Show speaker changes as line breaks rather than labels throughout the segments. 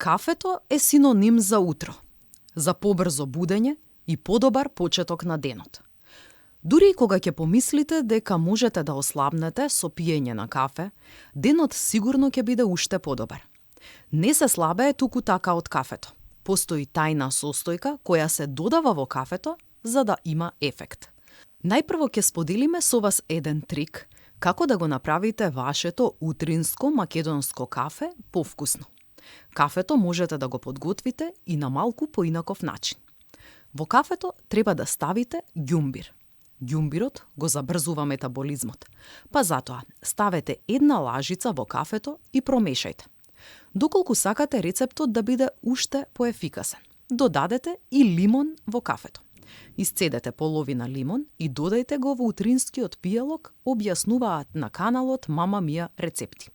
Кафето е синоним за утро, за побрзо будење и подобар почеток на денот. Дури и кога ќе помислите дека можете да ослабнете со пиење на кафе, денот сигурно ќе биде уште подобар. Не се слабее туку така од кафето. Постои тајна состојка која се додава во кафето за да има ефект. Најпрво ќе споделиме со вас еден трик како да го направите вашето утринско македонско кафе повкусно. Кафето можете да го подготвите и на малку поинаков начин. Во кафето треба да ставите ѓумбир. Ѓумбирот го забрзува метаболизмот, па затоа ставете една лажица во кафето и промешајте. Доколку сакате рецептот да биде уште поефикасен, додадете и лимон во кафето. Исцедете половина лимон и додајте го во утринскиот пијалок, објаснуваат на каналот Мама Мија рецепти.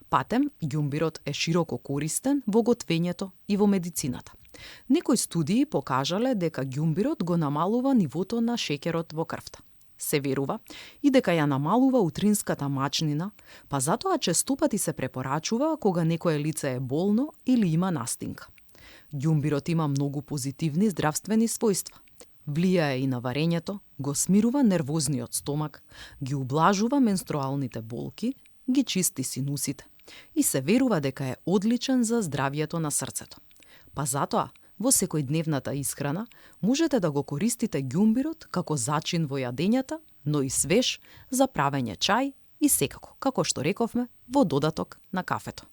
Патем, ѓумбирот е широко користен во готвењето и во медицината. Некои студии покажале дека ѓумбирот го намалува нивото на шеќерот во крвта. Се верува и дека ја намалува утринската мачнина, па затоа честопати се препорачува кога некое лице е болно или има настинка. Ѓумбирот има многу позитивни здравствени својства. Влијае и на варењето, го смирува нервозниот стомак, ги ублажува менструалните болки, ги чисти синусите и се верува дека е одличен за здравјето на срцето. Па затоа, во секојдневната исхрана можете да го користите ѓумбирот како зачин во јадењата, но и свеж за правење чај и секако, како што рековме, во додаток на кафето.